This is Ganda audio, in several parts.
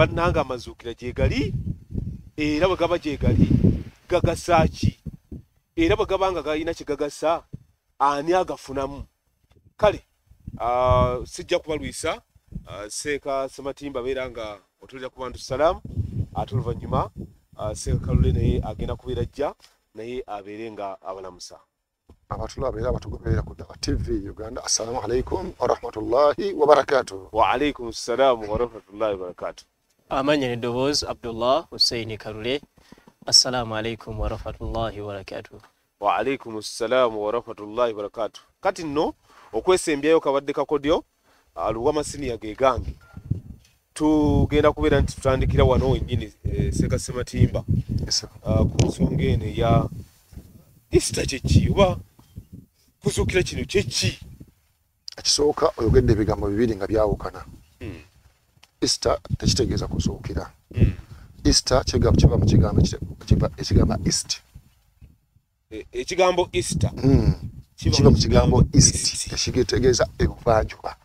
Bannanga amazuukira gye gali, era bwe gaba gye gali gagasa ki? Era bwe gaba nga galina kye gagasa, ani agafunamu? Kale sijja kubalwisa. Seeka Sematimba beera nga otulira ku bantu salaamu, ate oluvannyuma Seeka Kalule naye agenda kubeera ajja naye abeere nga abalamusa. Abatulaba era abatugoberera ku Dawa TV Uganda, assalamu alaikum warahmatullahi wabarakatuh. Wa alaikum ssalamu warahmatullahi wabarakatuh. Amanya n'eddoboozi Abdullah Hussein Kalule, assalamu alaikum warahmatullahi wabarakatuh. Wa alaikum ssalamu warahmatullahi wabarakatuh. Kati nno okwesembyayo kabadde kakodyo Luwama senior ge gange. Tugenda kubeera nti tutandikira wano wennyini Seeka Sematimba ku nsonga eno eya Easter kyeki oba kuzuukira kino kyeki? Ekisooka oyogedde ebigambo bibiri nga byawukana. Easter tekitegeeza kuzuukira. Easter kiva mu kigambo ekigamba East. Ekigambo Easter kiva mu kigambo East ekitegeeza ebuvanjuba.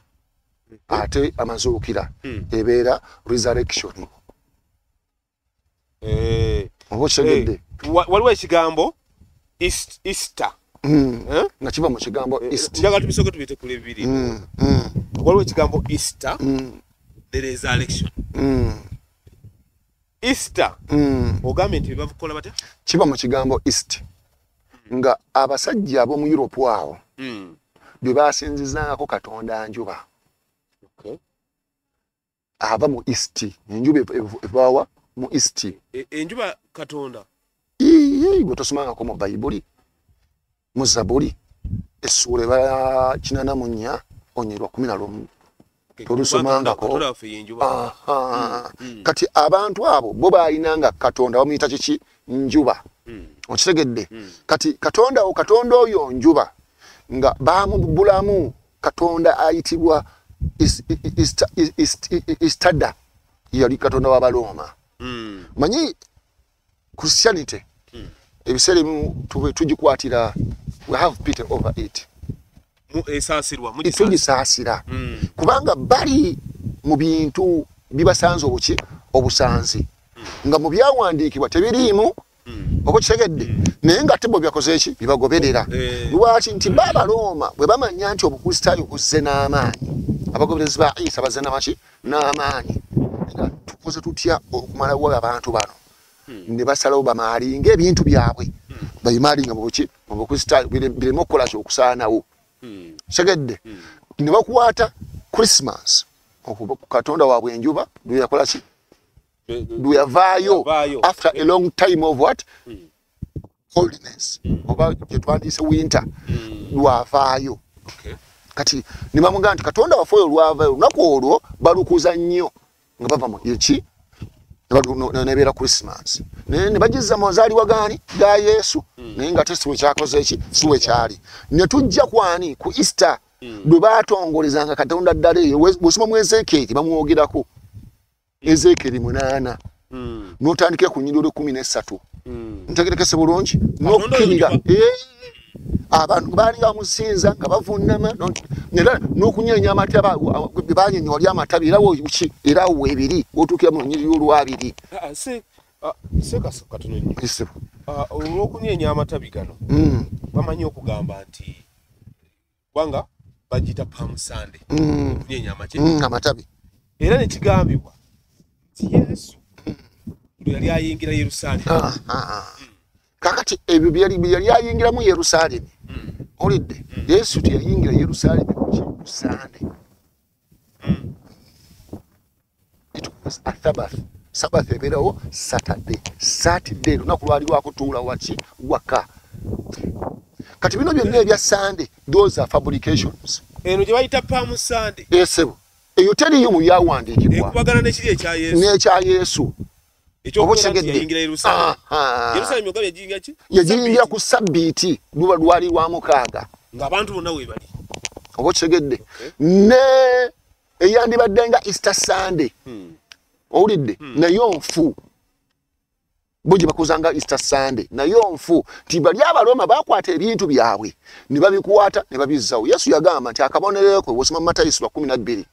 Ate amazuukira ebeera resurrection. Oba okitegedde? Waliwo ekigambo Easter nga kiva mu kigambo East. Njagala tubisooke tubitekule bibiri. Waliwo ekigambo Easter ne resurrection. Easter ogambye nti bakola batya? Kiva mu kigambo East nga abasajja ab'omu Europe awo bye basinzizangako Katonda njuba. Ava mu East, enjuba evawa mu East. Enjuba Katonda. Iye, gwe tosomangako mu Bayibuli, mu Zabuli, essuula eba 84 onyerwa 11. Tolusomangako. Kati abantu abo bo baayinanga Katonda bamuyita kiki? Njuba. Okitegedde? Kati Katonda Katonda oyo njuba nga bamubulamu Katonda ayitibwa Istada, yali Katonda w'Abaroma. Manyi Christianity ebiseera ebimu tugikwatira, we have pity over it. Tugisaasira kubanga bali mu bintu bibasanze obuki obusanzi nga mu byawandiikibwa tebiriimu, oba okitegedde? Naye nga ate bo byakoze eki bibagoberera. Lwaki? Nti b'Abaroma bwe bamanya nti Obukristaayo buzze n'amaanyi, abagoberezi ba Isa bazze n'amaki n'amaanyi, nga tukoze tutya okumalawo abantu bano? Ne basalawo bamaalinga ebintu byabwe, babimaalinga mu buki mu Bukristaayo bireme okukola ki okusaanawo. Segedde ne bakwata Christmas Katonda waabwe enjuba lwe yakola ki? Lwe yavaayo after a long time of what? Coldness, oba gye twandiise winter, lwavaayo. Kati ne bamugamba nti Katonda waffe oyo lwavaayo, olunaku olwo balukuza nnyo nga bava mu ki nebeera Christmas. Naye ne bagizza mu mazaaliwa gaani ga Yesu, naye nga ate si bwe kyakoze eki, si bwe kyali. Ne tujja kwani ku Easter lwe baatongolezanga Katonda ddala eyo. Bw'osoma mu Ezeekyeri bamwogerako, Ezeekyeri 8 n'otandikira ku nnyiriri 13. Ntegerekese bulungi n'okkirira. Abantu baali bamusinza nga bavunnama era n'okunyeenya amatabi, banyeenya wali amatabi era ki era weebiri w'otuukira mu lunyiriri olwabiri. Seeka katono nnyo. Olw'okunyeenya amatabi gano bamanyi okugamba nti kubanga bagiyita Palm Sunday, okunyeenya amatabi. Era ne kigambibwa nti Yesu lwe yali ayingira Yerusaalemi. Kakati ebyo byali ayingiramu Yerusaalemi. Olidde Yesu teyayingira Yerusaalemi ku Sunday. It was a Sabbath. Sabbath ebeerawo Saturday. Saturday lunaku lwali lwakutuula waki waka. Kati bino byonna ebya Sunday, those are fabrications. Eno gye bayita Palm Sunday. Esebo eyo teriyo mu byawandiikibwa. Ekubagana n'ekiri ekya Yesu. N'ekya Yesu. Yagiyingira ku Sabbiiti, luba lwali lwa mukaaga ng'abantu bonna we bali. Oba okitegedde? Ne eyandibadde nga Easter Sunday, owulidde? Naye nfu bo gye bakuzanga Easter Sunday, naye nfu nti bali Abaroma bakwata ebintu byabwe ne babikwata ne babizzawo. Yesu yagamba nti akabonero kwe, bw'osoma Matayo sura 12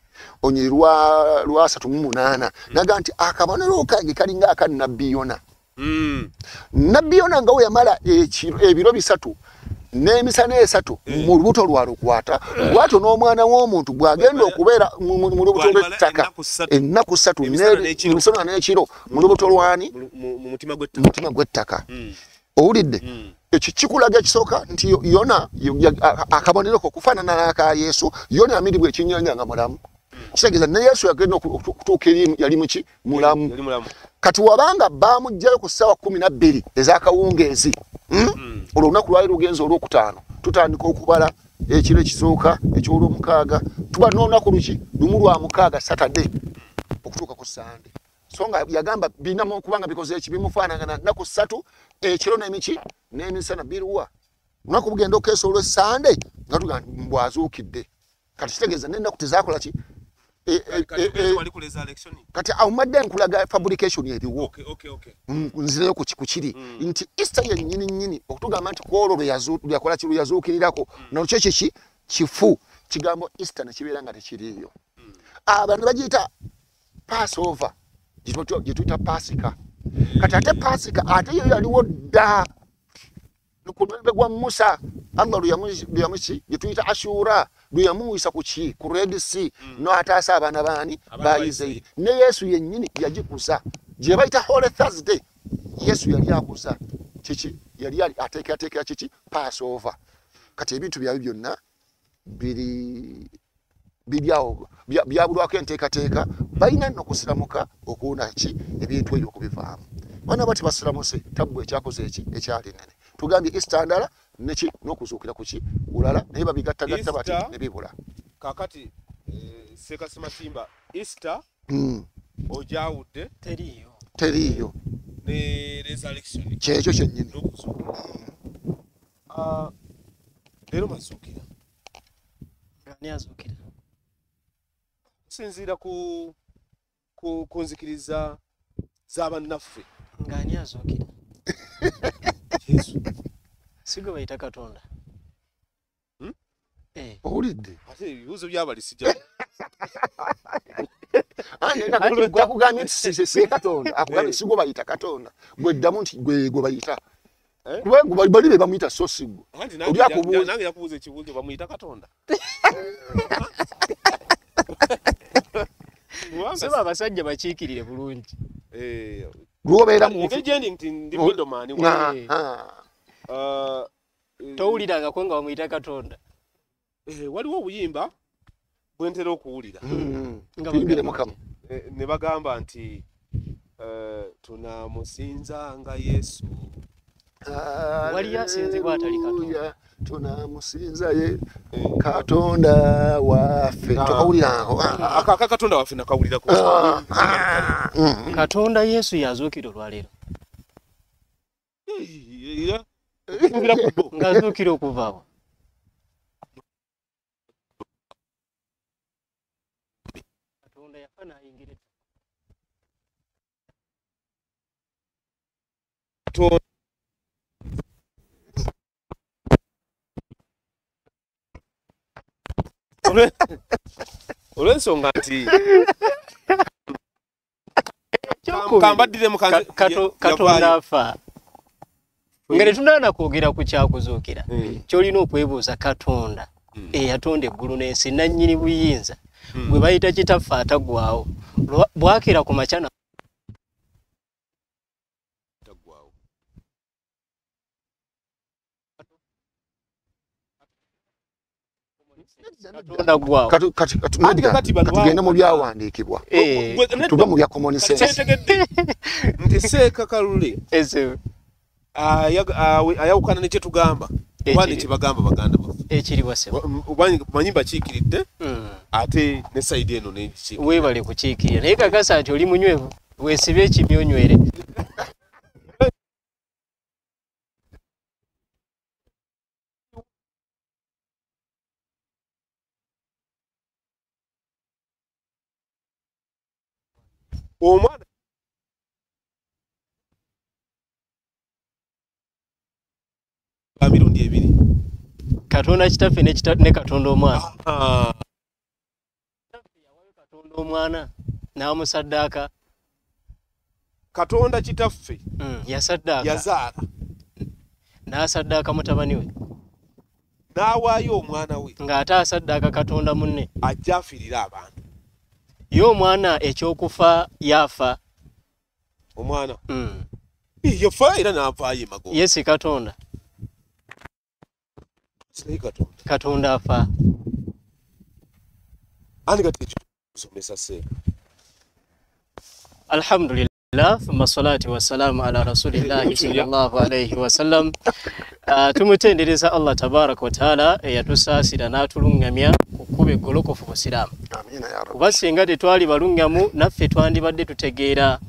onyiri lwa 38 naga nti akabonero kange kalinga aka Nabbi Yona. Nabbi Yona nga we yamala ebiro bisatu n'emisana esatu mu lubuto lwa lukwata bw'atyo n'omwana w'omuntu bw'agenda okubeera mu lubuto lw'ettaka ennaku ssatu emisana n'ekiro mu lubuto lwani mu mutima gw'ettaka. Owulidde ekyo kikulaga ekisooka nti Yona akabonero ko kufaanana n'aka Yesu. Yona amiribwa ekyennyanja nga mulamu, kitegeeza ne Yesu yagenda okutuuka eri yali muki mulamu. Kati wabanga bamuggyayo ku ssaawa 12 ez'akawungeezi, olwo olunaku lwali lugenze olwokutaano, tutandika okubala ekiro ekisooka eky'olwomukaaga, tuba n'olunaku luki lumu lwa mukaaga Saturday okutuuka ku Sande. So nga yagamba binamu okubanga bikoze eki bimufaanagana nnaku ssatu ekiro n'emiki n'emisana biruwa. Olunaku bugenda okukeesa olw'Essande nga tugamba nti mbwazuukidde. Kati kitegeeza n'ennaku tezaakola ki kati awo madde nkulaga fabrication eriwo. Nzireyo ku kiri nti Easter yennyini nnyini okutugamba nti ku olwo lwe yakola ki lwe yazuukirirako nakyo kiki kifu kigambo Easter ne kibeera nga tekiriiyo. Abantu bagiyita Passover gye tuyita Pasika. Kati ate Pasika ate yo yaliwo dda ku mulembe gwa Musa, Allah lwe yamuki gye tuyita Ashura lwe yamuwisa ku ki ku Red Sea n'ataasa abaana baani ba Isirayiri. Ne Yesu yennyini yagikuza gye bayita Holy Thursday. Yesu yali akuza kiki yali ateekerateekera kiki Passover. Kati ebintu byabwe byonna biri awo byabulwako enteekateeka. Balina nno okusiramuka okuwona ki ebintu ebyo okubivaamu. Bana bati basiramuse tabbu ekyakoze eki ekyali nene. Tugambye Easter ndala neki n'okuzuukira ku ki kulala, naye babigattagatta bati ne bibula. Kaakati Ssekasimasimba Easter ojawudde teriiyo ne resurrection kyekyo kyennyini n'okuzuukira. Leero bazuukira ani azuukira okusinziira ku nzikiriza z'abannaffe. Nga ani azuukira? Yesu. Si gwe bayita Katonda? Owulidde? Ate ebibuuzo by'abali sijja. Akugambye nti si Katonda, akugambye si gwe bayita Katonda. Gwe ddamu nti gwe bayita. Kubanga bali be bamuyita so si gwe. Oli akubuuza. Nange yakubuuza ekibuuzo bamuyita Katonda. Seba abasajja bakiikirire bulungi. Lwobeera mu nti ndi middleman. Towulirangako nga bamuyita Katonda. Waliwo obuyimba bwe ntera okuwulira ne bagamba nti tunamusinzanga Yesu. Waliyo asinzibwa atali Katonda. Tunamusinza ye Katonda waffe. Tokawulirangako. Aka Katonda waffe nakawulirako. Katonda Yesu yazuukira olwaleero. Ng'azuukira okuvaawo. Katonda yafa n'ayingira olw'ensonga nti kambaddiremu Katonda afa. Nga tetunaana kwogera ku kyakuzuukira, ky'olina okwebuuza Katonda eyatonda eggulu n'ensi nannyini buyinza gwe bayita kitaffe ataggwaawo bwakera ku makya Katugende mu byawandiikibwa tuve mu bya common sense. Nti Seeka Kalule ayawukana ne kye tugamba oba ne kye bagamba baganda baffe. Ekiriwa ssebo. Manyi mbakiikiridde ate ne sayidi eno n'ekikiikirira. Weebale kukiikirira naye kakasa nti oli munywevu weesibe ekimyu onywere. Omwana mirundi ebiri. Katonda kitaffe ne Katonda omwana. yatunda omwana n'amusaddaaka. Katonda kitaffe yasaddaaka, yazaala n'asaddaaka mutabani we, n'awaayo omwana we ng'ate asaddaaka Katonda munne ajja afiirira abantu. Ye omwana ekyokufa yafa omwana yafa era n'avaayo emagombe. Ye si Katonda. Katonda afa. Ani kati ekisomesa seeka? Alhamdulillah, thumma salatu wassalamu ala rasulillahi sallallahu alayhi wasallam. Tumutendereza Allah tabaraka wa taala eyatusaasira n'atulungamya ku kkubo eggolokofu busiraamu. Amiina ya Rabbi. Kuba singa tetwali balungamu naffe twandibadde tutegeera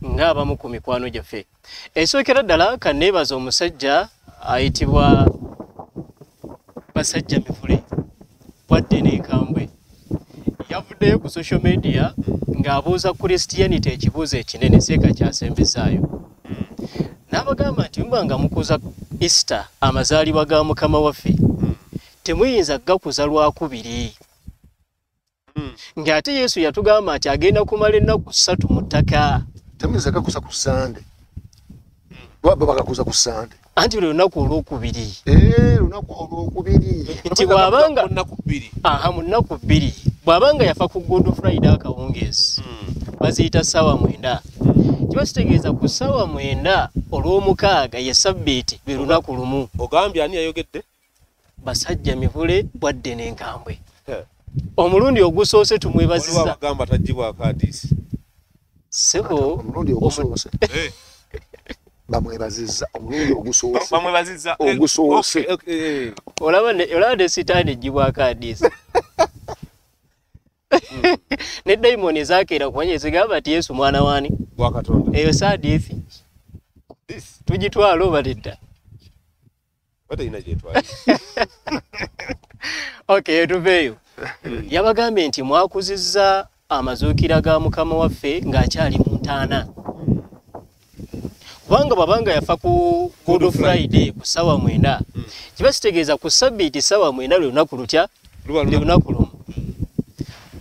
ng'abamu ku mikwano gyaffe. Esookera ddala kanneebaza omusajja ayitibwa Basajja Mivule wadde n'enkambwe. Yavuddeyo ku social media ng'abuuza Christianity ekibuuzo ekinene seeka kyasembezaayo. N'abagamba nti muba nga mukuza Easter, amazaalibwa ga Mukama waffe, temuyinza kugakuza Lwakubiri. Ng'ate Yesu yatugamba nti agenda kumala ennaku 3 mu ttaka. Temuyinza kugakuza ku Sande. Baba bagakuza ku Sande. Anti lunaku olwokubiri. Lunaku olwokubiri. Nti bw'abanga mu nnaku bbiri. Aha, mu nnaku bbiri. Bw'abanga yafa ku Good Friday akawungeezi, baziyita ssaawa 9. Kiba kitegeeza ku ssaawa 9 olw'omukaaga ye Sabbiiti be lunaku lumu. Ogambye ani yayogedde? Basajja Mivule bwadde n'enkambwe. Omulundi ogusoose tumwebazizza. Waliwo abagamba taggyibwako hadiisi. Ssebo, omulundi ogusoose. Bamwebazizza omulundi ogusoose. Bamwebazizza ogusoose. Olaba ne sitaani eggyibwako hadiisi. Ne dayimooni ezaakeera kumanya ezigamba nti Yesu mwana w'ani? Wa Katonda. Eyo si hadiisi. Tugitwala oba nedda? Batalina gyetwala. Okay, tuveeyo. Yabagambye nti mwakuzizza amazuukira ga Mukama waffe ng'akyali mu ntaana. Kubanga bw'abanga yafa ku Good Friday ku ssaawa 9, kiba kitegeeza ku Sabbiiti ssaawa 9 lwe lunaku lutya? Lwe lunaku lumu.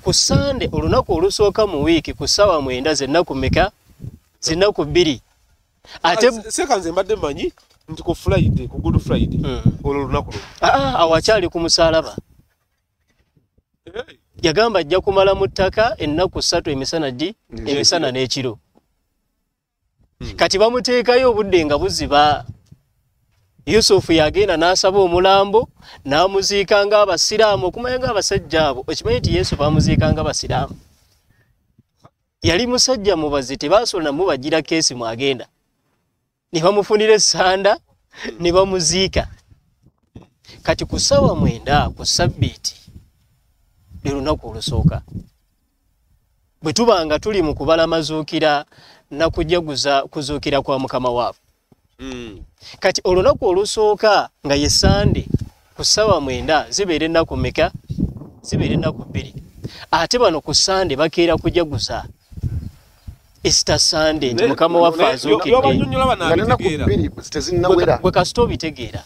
Ku Sande olunaku olusooka mu wiiki ku ssaawa 9 z'ennaku mmeka? Z'ennaku 2. Ate seeka nze mbadde mmanyi nti ku Friday, ku Good Friday, olwo olunaku lumu. Awo akyali ku musaalaba. Yagamba ajja kumala mu ttaka ennaku 3 emisana ddi? Emisana n'ekiro. Kati bamuteekayo obudde nga buziba. Yusufu yagenda n'asaba omulambo n'amuziika ng'abasiraamu, okumanya ng'abasajja abo. Okimanyi nti Yesu bamuziika ng'abasiraamu. Yali musajja mubazi, tebaasobola mubagira keesi mwagenda. Ne bamufunira essanda ne bamuziika. Kati ku ssaawa 9 ku Sabbiiti lwe lunaku olusooka. Bwe tuba nga tuli mu kubala amazuukira na kujaguza kuzuukira kwa Mukama waabwe. Kati olunaku olusooka nga ye Sande ku ssaawa 9 zibeera ennaku mmeka? Zibeera ennaku 2. Ate bano ku Sande bakeera kujaguza Easter Sunday nti Mukama waffe azuukidde. Gwe kasita obitegeera.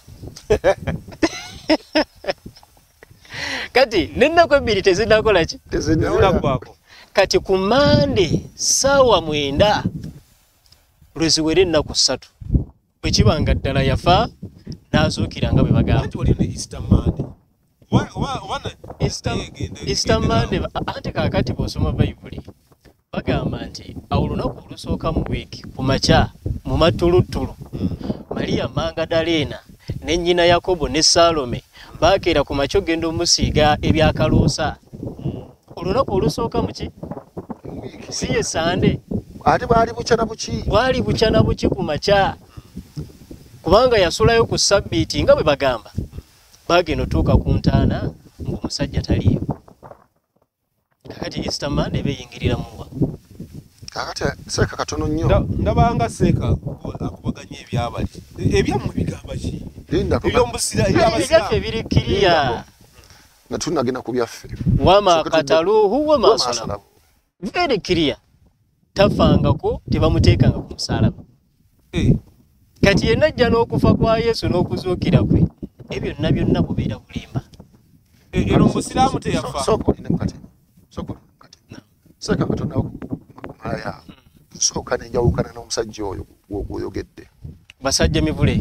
Kati n'ennaku 2 tezinnakola ki? Tezinnaggwako. Kati ku Mande ssaawa 9 lwe ziwera ennaku 3. Bwe kiba nga ddala yafa n'azuukira nga bwe bagamba. Easter Monday, ate kaakati bw'osoma Bayibuli bagamba nti awo olunaku olusooka mu wiiki ku makya mu mattuluttulu Mariya Magadaleena ne nnyina Yakobo ne Salome baakeera ku makya ogenda omusiiga ebyakaloosa. Olunaku olusooka mu ki? Si ye Sande. Ate bwali bukya na buki? Bwali bukya na buki ku makya. Kubanga yasulayo ku Sabbiiti nga bwe bagamba. Bagenda otuuka ku ntaana ng'omusajja taliiyo. Kakati Easter Monday beeyingirira muwa. Kakati seeka katono nnyo. Ndabanga seeka akubaganya ebyabali. Ebyammwe bigamba ki? Ebyaffe biri kiriya. Nga tunnagenda ku byaffe. Wama kataluhu wama salabu. Very clear. Tafangako tebamuteekanga ku musaalaba. Kati yenna ajja n'okufa kwa Yesu n'okuzuukira kwe, ebyo byonna byonna bubeera bulimba. Era omusiraamu teyafa. Sooka olindemu kati. Sooka olindemu kati. Seka katonda kumala nsooka nenjawukana n'omusajja oyo gw'oyogedde. Basajja mivule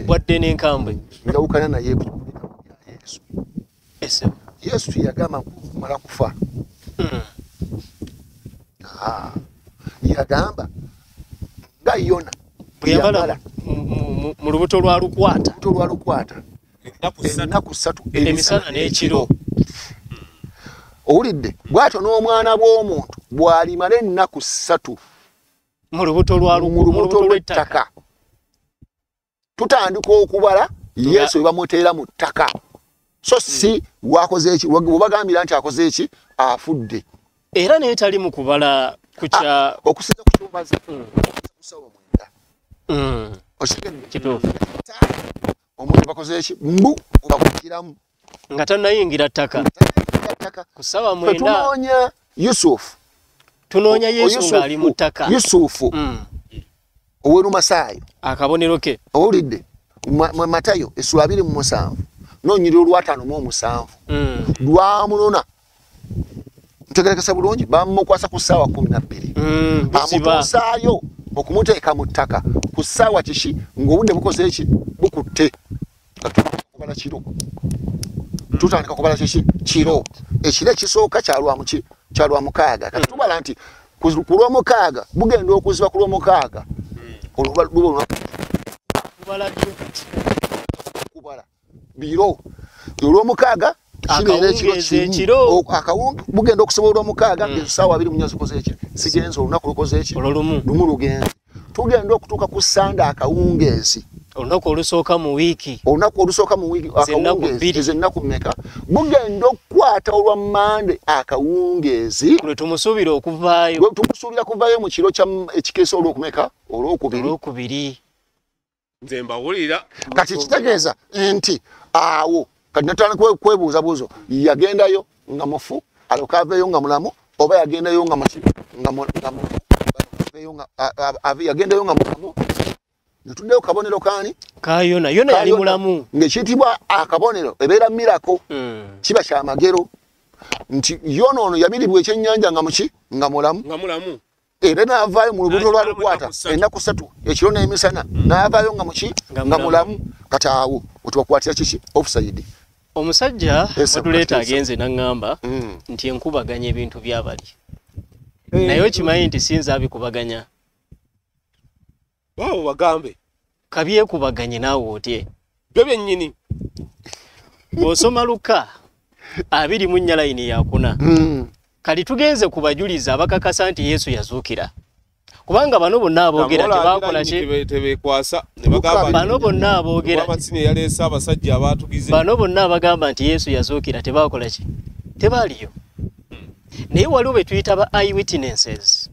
bwadde n'enkambwe. Njawukana naye ku Yesu. Yesu yagamba kumala kufa. Yagamba nga Yona bwe yamala mu lubuto lwa lukwata. Ennaku ssatu emisana n'ekiro. Owulidde bw'atyo n'omwana bw'omuntu bw'alimala ennaku ssatu mu lubuto lw'ettaka. Tutandika okubala Yesu we bamuteera mu ttaka. So si wakoze eki webagambira nti akoze eki afudde. Era naye tali mu kubala kukya okusinza ku kyumbaza kusaba mwenda. Okitegedde kituufu. Omuntu bakoze eki mbu bakukiramu nga tannayingira ttaka. Kusaba mwenda. Tunoonya Yusufu. Tunoonya Yesu ng'ali mu ttaka. Yusufu. Owerumasaayo. Akabonero ke. Owulidde Matayo essula 27 n'olunyiriri olwa 57. Lwamunona. Ntegerekesa bulungi bamukwasa ku ssaawa 12. Amutuusaayo okumuteeka mu ttaka ku ssaawa kiki ng'obudde bukoze eki bukutte. Kubala kiro. Tutandika kubala kiki kiro. Ekiro ekisooka kya Lwamukaaga. Kati tubala nti ku Lwomukaaga bugenda okuziba ku Lwomukaaga. Olwo luba kubala biro. Olwomukaaga ekiro bugenda okusobola Olwomukaaga ng'essaawa 24 zikoze eki zigenze olunaku lukoze eki lumu lugenze. Tugenda okutuuka ku Sande akawungeezi. Olunaku olusooka mu wiiki. Olunaku olusooka mu wiiki akawungeezi ezo ennaku mmeka? Bugenda okukwata olwa Mmande akawungeezi. Lwe tumusuubira okuvaayo. Lwe tumusuubira kuvaayo mu kiro kya ekikeesa olwokumeka? Olwokubiri. Olwokubiri. Nze mbawulira. Kati kitegeeza nti awo kati natandika kwebuuza buuzo yagendayo nga mufu alyoke aveeyo nga mulamu oba yagendayo nga muki nga mufu yagendayo nga mulamu. Netuddeyo kabonero kaani? Ka Yona. Yona yali mulamu. Ng'ekiyitibwa akabonero ebeera miracle. Kiba kyamagero nti Yona ono yamiribwa ekyennyanja nga muki nga mulamu. Nga mulamu. Era n'avaayo mu lubuto lwa lukwata ennaku ssatu ekiro n'emisana n'avaayo nga muki nga mulamu. Kati awo wetubakwatira kiki offside. Omusajja watuleeta agenze n'aŋŋamba nti enkubaganya ebintu by'abali. Naye okimanyi nti sinza abikubaganya. Bawo bagambe. Kabyekubaganye naawe otye. Byo byennyini. Bw'osoma Luka 24 layini yakuna. Kali tugenze ku bajulizi abakakasa nti Yesu yazuukira. Kubanga bano bonna aboogera tebakola ki? Tebeekwasa ne bagamba bano bonna aboogera yaleese abasajja abaatugize. Bano bonna abagamba nti Yesu yazuukira tebakola ki? Tebaaliyo. Naye waliwo be tuyita ba eyewitnesses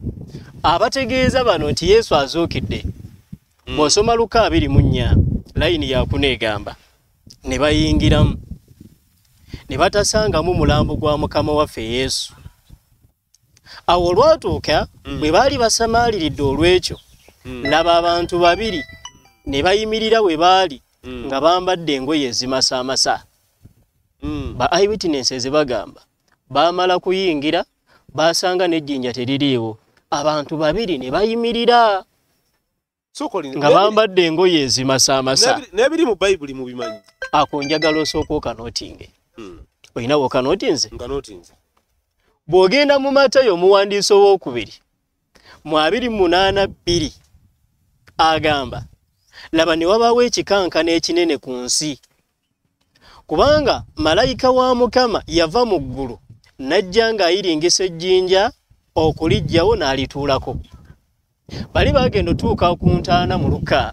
abategeeza bano nti Yesu azuukidde. Bw'osoma Luka 24 layini yakuna egamba ne bayingiramu ne batasangamu mulambo gwa Mukama waffe Yesu. Awo olwatuuka bwe baali basamaaliridde olw'ekyo, laba abantu babiri ne bayimirira we baali nga bambadde engoye ezimasaamasa. Ba eyewitnesses bagamba baamala kuyingira basanga n'ejjinja teririiwo. Abantu babiri ne bayimirira nga bambadde engoye ezimasaamasa. N'ebiri mu Bayibuli mubimanyi. Ako njagala osooka okanootinge. Olina w'okanootinze? Nkanootinze. Bw'ogenda mu Matayo omuwandiisi owookubiri mu 28:2 agamba laba ne wabaawo ekikankano ekinene ku nsi, kubanga malayika wa Mukama yava mu ggulu n'ajja ng'ayiringisa ejjinja okuliggyawo n'alituulako. Bali bagenda otuuka ku ntaana mu Luka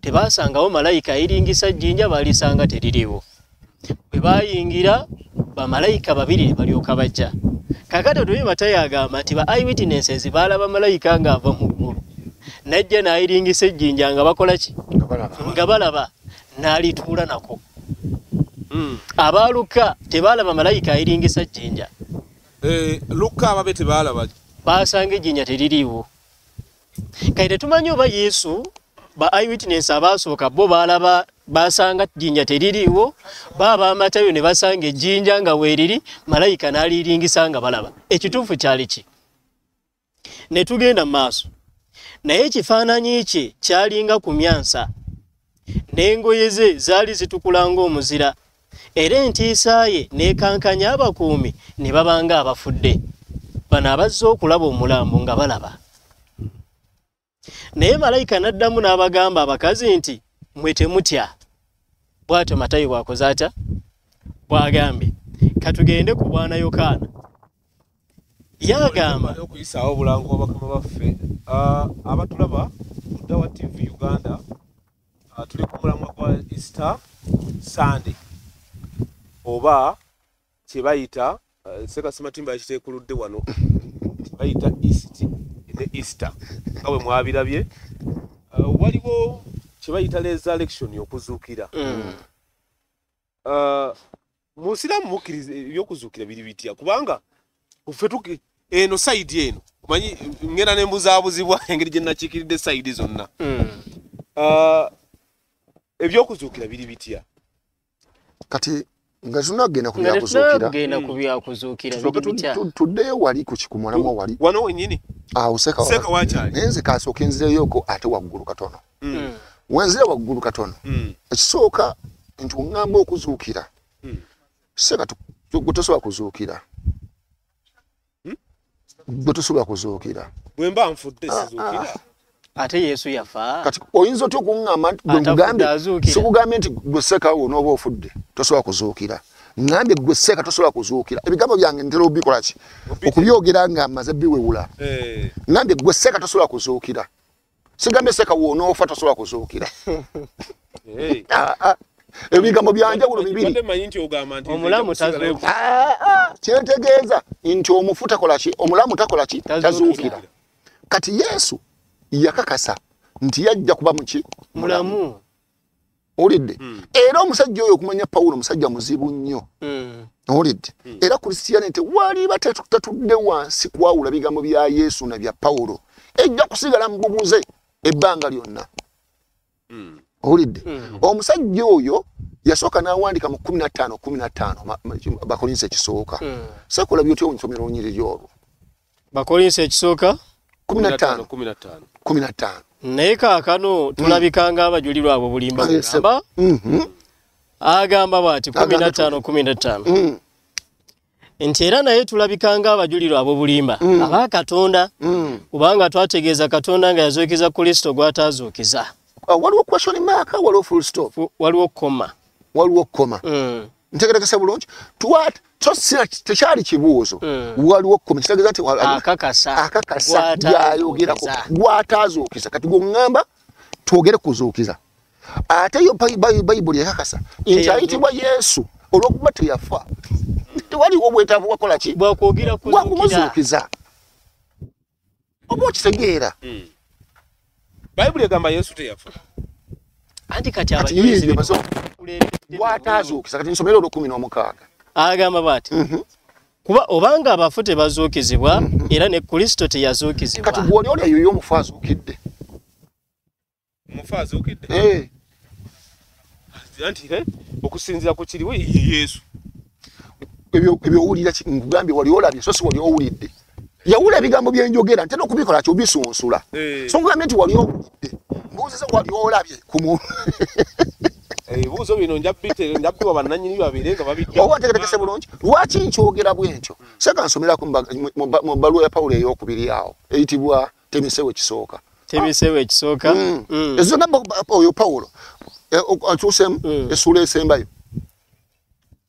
tebasangawo malayika ayiringisa jjinja, balisanga teririiwo. Bwe baayingira bamalayika babiri ne balyoka bajja. Kaakati otubi Matayo agamba nti ba eyewitnesses baalaba malayika ng'ava mu ggulu n'ajja n'ayiringisa ejjinja nga bakola ki? Nga balaba n'alituula nako. Abaaluka tebaalaba malayika ayiringisa jjinja. Luka ababe tebaalaba. Baasanga ejjinja teririiwo. Kale tetumanyi oba Yesu ba eyewitness abaasooka bo baalaba basanga jjinja teririiwo, baaba Matayo ne basanga ejjinja nga weeriri, malayika n'aliyiringisa nga balaba. Ekituufu kyali ki? Ne tugenda mu maaso. Naye ekifaananyi kye kyalinga kumyansa, n'engoye ze zaali zitukula ng'omuzira, era entiisa ye n'ekankanya abakuumi ne babanga abafudde. Bano abazze okulaba omulambo nga balaba. Naye malayika n'addamu n'abagamba abakazi nti, mmwe temutya. Bw'atyo Matayo bw'akoze atya? Bw'agambye. Katugende ku bwana Yokaana. Yagamba okuyisaawo obulango bw'abakama baffe abatulaba ku Dawa TV Uganda. Tuli ku mulamwa gwa Easter Sunday oba kye bayita Ssekasimatimba yakiteekuludde wano, bayita East ne Easter nga bwe mwabirabye. Waliwo kye bayita resurrection, okuzuukira. Mu Busiraamu mukkiriza ebyokuzuukira biri bitya? Kubanga ffe eno side eno omanyi ngenda ne mbuzaabuzibwa engeri gye nakiikiridde side zonna. Ebyokuzuukira biri bitya? Kati nga tunagenda ku byakuzuukira, genda ku byakuzuukira biri bitya? Tuddeyo wali ku kikumulamwa wali wano wennyini awo Seka Seka wakyali. Naye nze kasooka nzireyoko ate waggulu katono. Wenzire waggulu katono. Ekisooka nti oŋŋamba okuzuukira. Seka gwe tosobola kuzuukira. Gwe tosobola kuzuukira. Bwe mba nfudde sizuukira. Ate Yesu yafa. Kati oyinza otya okuŋŋamba nti gwe nkugambye, sikugambye nti gwe Seka wo n'oba ofudde tosobola kuzuukira. Ŋŋambye gwe Seka tosobola kuzuukira. Ebigambo byange ntera obikola ki? Okubyogera nga mmaze biwewula. Ŋŋambye gwe Seka tosobola kuzuukira. Sigambye Seka wo n'ofa tosobola kuzuukira. Ebigambo byanjawulo bibiri. Omulamu tazuukira. Kyentegeeza nti omufu takola ki? Omulamu takola ki? Tazuukira. Kati Yesu yakakasa nti yajja kuba muki? Mulamu. Owulidde? Era omusajja oyo okumanya Pawulo musajja muzibu nnyo. Owulidde? Era Christianity waliba tatudde wansi kwawula bigambo bya Yesu na bya Pawulo. Ejja kusigala mu bubuze ebbanga lyonna. Owulidde? Omusajja oyo yasooka n'awandiika mu 15:15 Bakolinso ekisooka. Sekola byotyo onsomera olunyiriri olwo. Bakolinso ekisooka 15:15. Naye kaakano tulabika ng'abajulirwa abo bulimba bugamba. Agamba bw'ati 15:15. Nti era naye tulabika ng'abajulirwa abo bulimba aba Katonda, kubanga twategeeza Katonda nga yazuukiza Kristo gw'ataazuukiza. Waliwo question mark, waliwo full stop, waliwo koma, waliwo koma. Ntegerekese bulungi. Tekyali kibuuzo, waliwo koma, kitegeeza nti akakasa byayogerako gw'ataazuukiza. Kati gwe ŋŋamba twogere kuzuukiza, ate yo Bayibuli ekakasa nti ayitibwa Yesu olw'okuba teyafa tewaliwo obwetaavu bwakola ki? Bwakwogera bwakumuzuukiza. Oba okitegeera? Bayibuli egamba Yesu teyafa. Anti kati abajulizi gw'ataazuukiza. Kati nsomera olwo 16. Agamba bw'ati, kuba obanga abafu tebazuukizibwa, era ne Kristo teyazuukizibwa. Kati gw'oli oli eyo omufu azuukidde. Omufu azuukidde? Anti okusinziira ku kiriwo ye Yesu. Ebyo owulira nkugambye wali olabye, so si wali owulidde. Yawula ebigambo byenjogera ntera okubikola kyo bisunsula. So nkugambye nti wali owulidde, mbuuziza wali olabye ku muntu. Ebibuuzo bino nja biwa bannannyini babeere nga babijja. Oba ntegerekese bulungi, lwaki nkyogera bwe ntyo? Seka nsomerako mu bbaluwa ya Pawulo ey'okubiri awo eyitibwa Timoseewo ekisooka. Timoseewo ekisooka. Ezo zonna oyo Pawulo atuuseemu essuula esembayo.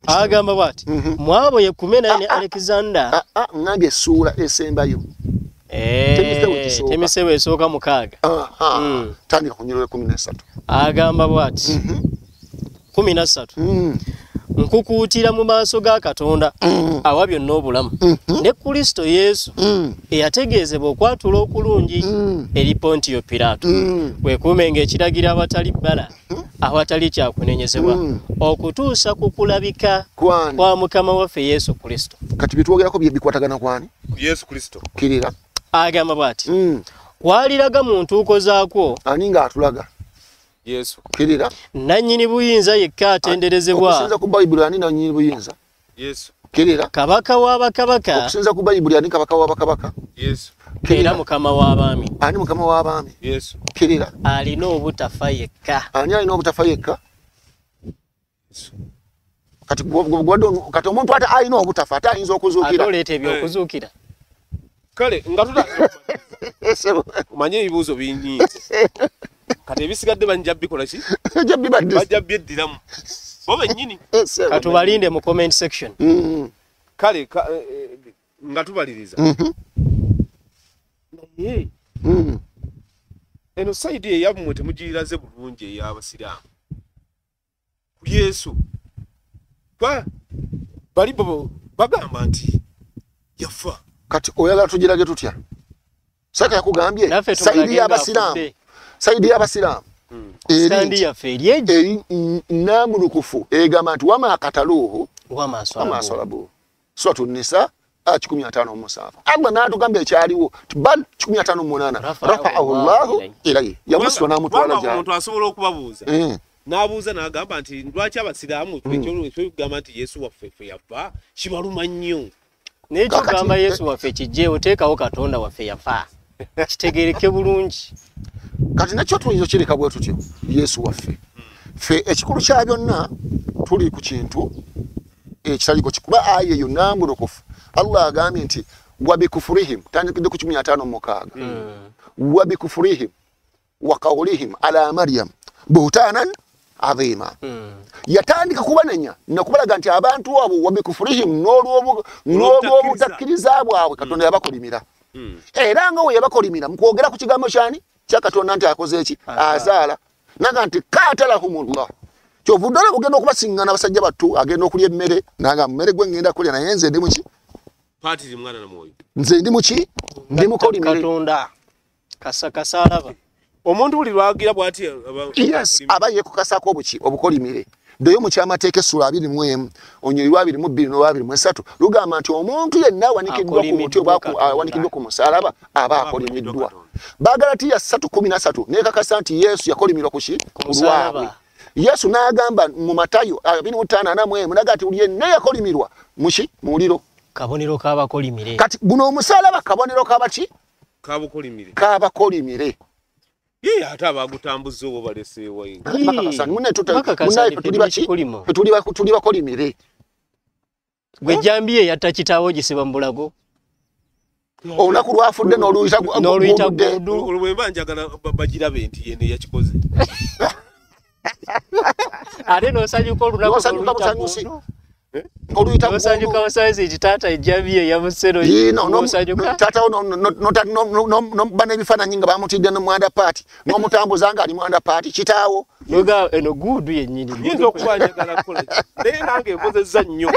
Agamba bw'ati, mu abo ye Kumenayo ne Alexander. Ŋŋambye essuula esembayo. Timoseewo esooka 6. Tandika ku nnyiriri 13. Agamba bw'ati, 13. Nkukuutira mu maaso ga Katonda awa byonna obulamu ne Kristo Yesu eyategeezebwa okwatula okulungi eri Pontiyo Piraato, weekuumenga ekiragiro awatali bbala awatali kyakunenyezebwa okutuusa ku kulabika kwa Mukama waffe Yesu Kristo. Kati bye twogerako bye bikwatagana kwani? Yesu Kristo. Kirira. Agamba bw'ati, kwaliraga mu ntuuko zaakwo. Ani ng'atulaga? Yesu. Kirira. Nannyini buyinza yekka atenderezebwa. Okusinza ku Bayibuli ani nannyini buyinza? Yesu. Kirira. Kabaka w'abakabaka. Okusinza ku Bayibuli ani kabaka w'abakabaka? Yesu. Era mukama w'abaami. Ani mukama w'abaami? Yesu. Kirira. Alina obutafa yekka. Ani alina obutafa yekka? Kati kati omuntu ate alina obutafa ate ayinza okuzuukira. Ate oleeta ebyokuzuukira. Kale nga tuta omanye ebibuuzo bingi. Kati ebisigadde bajja bikola ki? Bajja byeddiramu. Bo bennyini. Katubalinde mu comment section. Kale nga tubaliriza. Naye eno sayidi eyammwe temugiraze bulungi ey'abasiraamu. Ku Yesu bali bo bagamba nti yafa. Kati oyagala tugirage tutya? Saka yakugambye sayidi y'abasiraamu. Sayidi y'abasiraamu. Standi yaffe eri eri namulukufu egamba nti wama akataluhu wama aswalabu. Suratu Nisa 157. Allah n'atugamba ekyaliwo bal 158 rafa'ahu Allahu ilayhi. Yamuswa n'amutwala gy'ali. Omuntu asobola okubabuuza. N'abuuza n'agamba nti lwaki abasiraamu ekyo nti Yesu waffe ffe yafa kibaluma nnyo. Naye kyogamba Yesu waffe kijje oteekawo Katonda waffe yafa. Kitegeereke bulungi. Kati nakyo tuyinza okireka bwe tutyo Yesu waffe. Ffe ekikulu kya byonna tuli ku kintu ekitaliko kikuba aya eyo nambulukufu. Allah agambye nti wabikufurihim, tandikidde ku 156. Wabikufurihim wa qawlihim ala Maryam buhtanan azima. Yatandika kubanenya nakubalaga nti abantu abo wabikufurihim n'olw'obutakkiriza bwabwe Katonda yabakolimira. Era nga we yabakolimira mu kwogera ku kigambo kyani kya Katonda nti akoze eki azaala naga nti katalahumullah. Kyovudde olaba ogenda okubasiŋŋana abasajja battu agenda okulya emmere naga mmere gwe ŋŋenda kulya naye nze ndi muki? Patiri mwana na mwoyo. Nze ndi muki? Ndi mukolimire. Katonda kasakasa alaba. Omuntu buli lwagira bw'ati yes, aba yeekukasako obuki obukolimire. Ddoyo mu kyamateeka essula 21 onyeri 22 n'o23 lugamba nti omuntu yenna awanikiddwa ku muti oba awanikiddwa ku musaalaba aba akolimiddwa. Bagalatiya 3:13 neekakasa nti Yesu yakolimirwa ku ki? Ku lwabwe. Yesu n'agamba mu Matayo 25:41 n'agamba nti yenna yakolimirwa muki? Muliro. Kabonero k'abakolimire. Kati guno omusaalaba kabonero k'abaki? K'abakolimire. K'abakolimire. Ye ate abagutambuza obwo baleseewo inga. Tuli bakolimire. Gwe jambiye yatta kitaawo gisiba mu bulago. Olunaku lwafudde n'oluyita gudu. Olwo bwe mba njagala bagirabe nti yene yakikoze. Ate n'osanyuka olunaku n'oluyita gudu. N'osanyuka busanzi nti taata ejjambiye yamusse n'osanyuka. Taata noba n'ebifaananyi nga bamutidde ne mwanda paati n'omutambuza nga ali mwanda paati kitaawo. Noga eno gudu yennyini. Nyinza okuba njagala kukola ki? Naye nange nkozezza nnyo.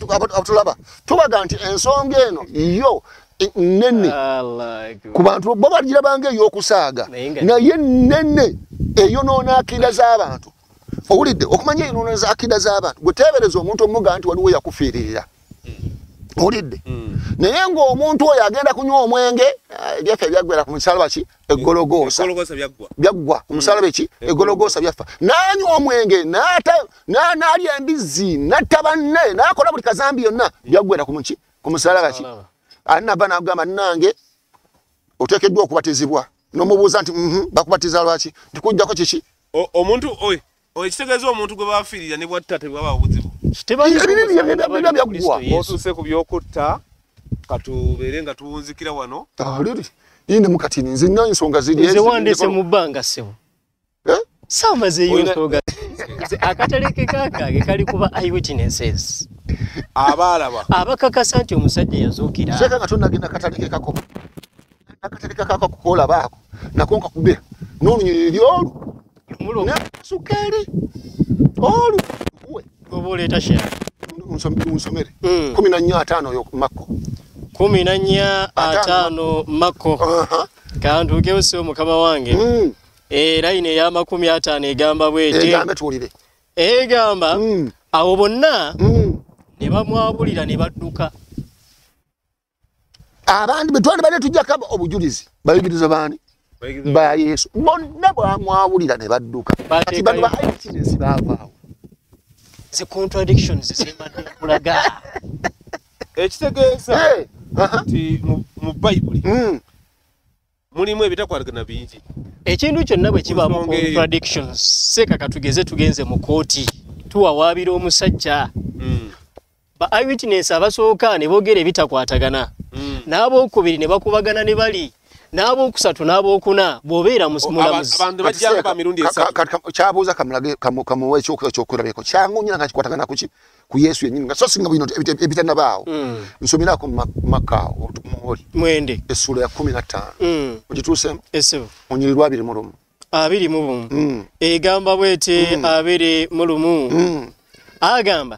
Abatulaba tubaga nti ensonga eno yo nene ku bantu bo bagirabanga ey'okusaaga naye nene eyonoona akida z'abantu. Owulidde okumanya eyonoona akida z'abantu gwe teebereza omuntu omuga nti waliwo yakufiiririra. Owulidde naye ng'omuntu oyo agenda kunywa omwenge ebyaffe byaggwera ku musalaba ki eggologoosa byaggwa ku musalaba ki eggologoosa byaffa n'anywa omwenge n'alya embizzi n'atta banne n'akola buli kazambi yonna byaggwera ku musalaba ki. Anava n'agamba nange oteekeddwa okubatizibwa n'omubuuza nti bakubatiza lwaki ntikujjako kiki omuntu oyo ekitegeeza omuntu gwe bafiirira ne bwatta tebwaba buzibu. Otuuse ku byokutta katubeere nga tuwunzikira wano. Ine mukatini nze nina ensonga ziri nze wandese mu bbanga ssebo. Saamazeeyo ensonga. Akataleke kakange kali kuba eyewitnesses. Abaalaba abakakasa nti omusajja yazuukira. Seka nga tonnagenda kataleke kako. Akataleke kako kukola baako nako nkakube n'olunyiriri olwo n'asuka eri olwo oba oleeta sha nsomere 14:5 oyo Makko 14:5 Makko kantuukewo ssebo mukama wange. Era ino eya 50 egamba bw'eti. Egambe tuwulire. Egamba abo bonna ne bamwabulira ne badduka. Abandi betwali bale tujjako obujulizi bayigiriza baani? Ba Yesu bonna bwamwawulira ne badduka. Kati bano ba eyewitness baavaawo. The contradictions zimbadde nkulaga. Ekitegeeza nti mu Bayibuli mulimu ebitakwatagana bingi. Ekintu kyonna bwe kibaamu contradictions, seeka katugeze tugenze mu kooti tuwawaabira omusajja. Ba eyewitness abasooka ne boogera ebitakwatagana, n'abookubiri ne bakubagana ne bali, n'abookusatu n'abookuna, bw'obeera mulamuzi. Abantu bajjanga ba mirundi esatu. Kyabuuza kamulage kamuwe ekyokulabirako kyangu nnyo nga kikwatagana ku ki? Ku Yesu yennyini, nga so singa bino ebitannabaawo. Nsomerako Makka muholi mwende essuula ya 15. Ogituuseemu? Essebo. Onyurirwa 21. 21. Egamba bw'eti 21. Agamba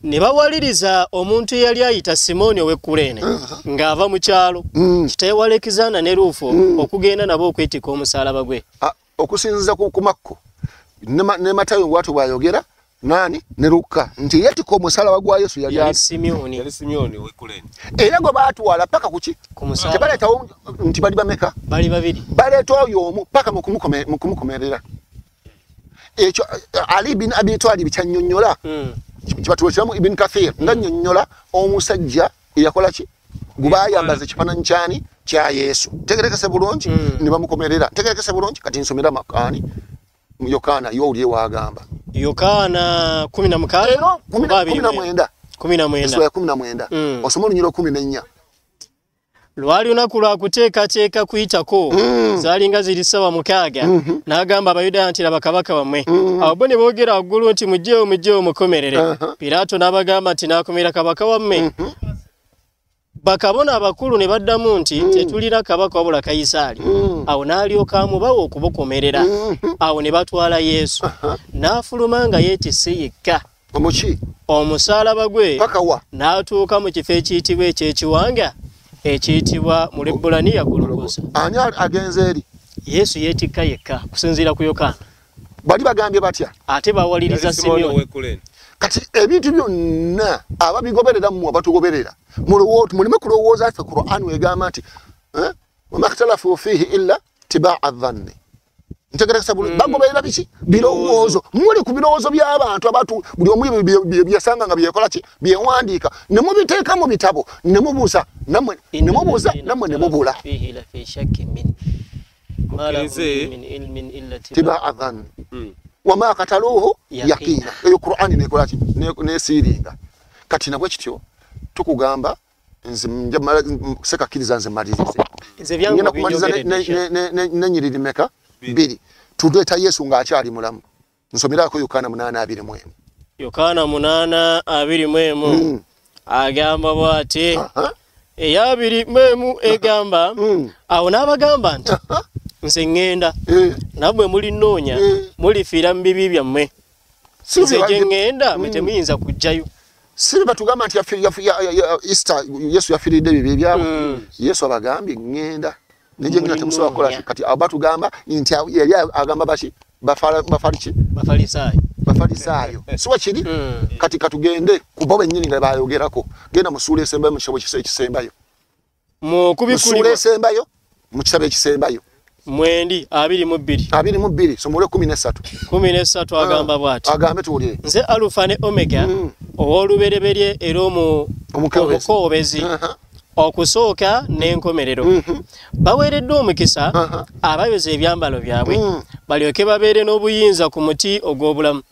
ne bawaliriza omuntu eyali ayita Simooni ow'e Kuleene ng'ava mu kyalo kitaawe wa Alekizanda ne Luufo okugenda nabo okwetikka omusaalaba gwe. Okusinziza ku Makko ne Matayo bw'atyo bw'ayogera nani ne Luka nti yeetikka omusaalaba gwa Yesu yali Simooni. Yali Simooni ow'e Kuleene. Era gwe baatwala paka ku ki? Tebaleetawo nti bali bameka? Bali babiri. Baleeta oyo omu paka mu kumukomerera. Ekyo Ali bin Abi Talib kyannyonnyola. Kibatuweeteramu Ibn Kathir nga nnyonnyola omusajja eyakola ki? Gwe baayambaza ekifaananyi kyani? Kya Yesu. Ntegerekese bulungi ne bamukomerera. Ntegerekese bulungi kati nsomera Makani Yokaana y'owulire w'agamba. Yokaana 16 Era 19. 19. Essula ya 19. Osoma olunyiriri 14. Lwali lunaku lwa kuteekateeka kuyitako, zaalinga ziri 6:00. N'agamba Abayudaaya nti laba kabaka wammwe. Awo bo ne boogera waggulu nti mugyewo mugyewo mukomerere. Piraato n'abagamba nti naakomera kabaka wammwe. Bakabona abakulu ne baddamu nti tetulina kabaka wabula Kayisaali. Awo n'alyoka amubawa okubukomerera. Awo ne batwala Yesu. N'afuluma nga yeetisse yekka. Omuki? Omusaalaba gwe. Paka wa? N'atuuka mu kifo ekiyitibwa eky'ekiwanga ekiyitibwa mu Lwebbulaniya Gologosa. Ani agenze eri? Yesu yeetikka yekka kusinziira ku Yokaana. Bali bagambye batya? Ate bawaliriza Simooni. Kati ebintu byonna ababigoberera mmwe abatugoberera muleme kulowooza ffe Qur'an egamba nti wamakhtalafu fiihi illa tibaa dhanni. Ntegerekesa bulungi. Bagoberera biki? Birowoozo. Muli ku birowoozo by'abantu abantu buli omu byeyasanga nga byekola ki? Byewandiika ne mubiteeka mu bitabo ne mubuuza nammwe ne mubuuza nammwe ne mubula. Tibaa dhanni wama kataluhu yaqina. Eyo Qur'ani nekola ki? Nesiiringa. Kati nabwe kityo tukugamba nze sekakkiriza nze malirize. Ngenda kumaliriza n'ennyiriri mmeka? 2. Tuleeta Yesu ng'akyali mulamu. Nsomerako Yokaana 8:21. Yokaana 8:21 agamba bw'ati eya 21 egamba awo n'abagamba nti nze ŋŋenda nammwe mulinnoonya mulifiira mu bibi byammwe. Nze gye ŋŋenda mwe temuyinza kujjayo. Si batugamba nti Easter Yesu yafiiridde ebibi byabwe. Yesu abagambye ŋŋenda ne gye temusobola kukola ki? Kati abo batugamba nti yali agamba baki? Bafariki? Bafalisaayo. Bafalisaayo. Si wakiri? Kati katugende ku bo bennyini nga bayogerako. Genda mu ssuula esembayo mu kitabo ekisembayo. Mu ssuula esembayo mu kitabo ekisembayo. Mwendi 22. 22 somole 13. 13 agamba bw'ati. Agambe tuwulire. Nze Alufa ne Omega ow'olubereberye era omukoobezi. Okusooka n'enkomerero. Baweereddwa omukisa abayoza ebyambalo byabwe balyoke babeere n'obuyinza ku muti ogw'obulamu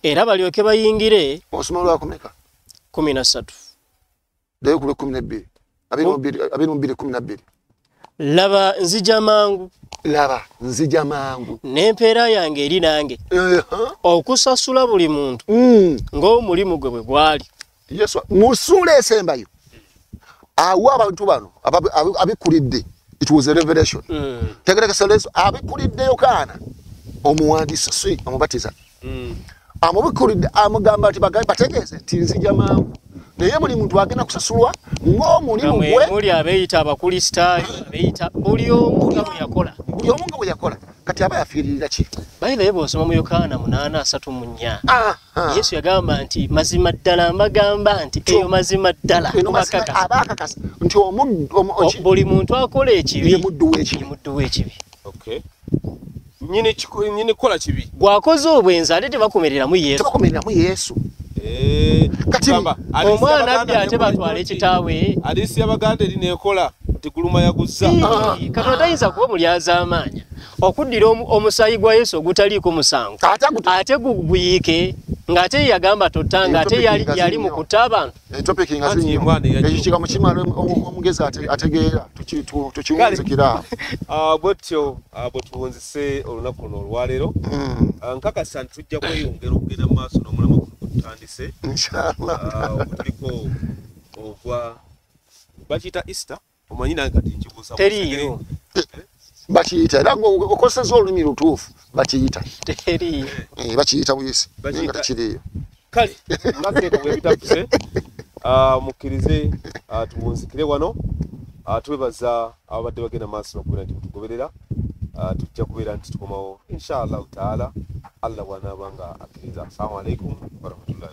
era balyoke bayingire. Osoma lwakumeka? 13. Ddayo ku 12. 22 12. Laba nzija mangu. Laba nzija mangu. N'empeera yange eri nange. Okusasula buli muntu ng'omulimu gwe bwe gwali. Yesu mu ssuula esembayo awo abantu bano abikulidde. It was a revelation. Tegerekesa Yesu abikulidde Yokaana omuwandiisi si omubatiza. Amubikulidde amugamba nti bategeeze nti nzija mangu. Naye buli muntu agenda kusasulwa ng'omulimu gwe. Muli abeeyita Abakristaayo, abeeyita buli omu nga bwe yakola. Buli omu nga bwe yakola. Kati aba yafiiririra ki? Bayibuli bw'osoma mu Yokaana 8:34. Yesu yagamba nti mazima ddala mbagamba nti eyo mazima ddala aba akakasa nti buli muntu akola ekibi ye muddu w'ekibi. Ye muddu w'ekibi. Nyini kukola kibi. Gwakoze obwenzi ate tebakomereramu Yesu. Tebakomereramu Yesu. Kati omwana abbi ate batwale kitaawe. Hadisi y'Abaganda eri neekola nti guluma yaguzza. Katonda tayinza kuba mulyazaamaanya okuddira omusaayi gwa Yesu ogutaliiko musango ate guguyiike ng'ate yagamba totta ng'ate yali mu kutta abantu. Ekyo kigambo kimala omugezi ategeera tukiwunzikira. Bwetyo bwe tuwunzise olunaku luno olwaleero. Nkakasa nti tujja kweyongera okugenda mu maaso n'omulamwa guno gwe tutandise. Inshallah. Ogutuliko ogwa bakiyita Easter, omanyi nange kati nkibuusa. Teriiyo. Bakiyita era ng'okozesezza olulimi lutuufu bakiyita. Teriiyo. Bakiyita buyisi naye nga tekiriiyo. Kale nga bwe bitafuse mukkirize tuwunzikire wano. Twebaza ababadde bagenda maaso n'okubeera nti mutugoberera. Tujja kubeera nti tukomawo inshallah taala Allah bw'anaaba nga akkiriza. Assalamu alaikum warahmatullahi.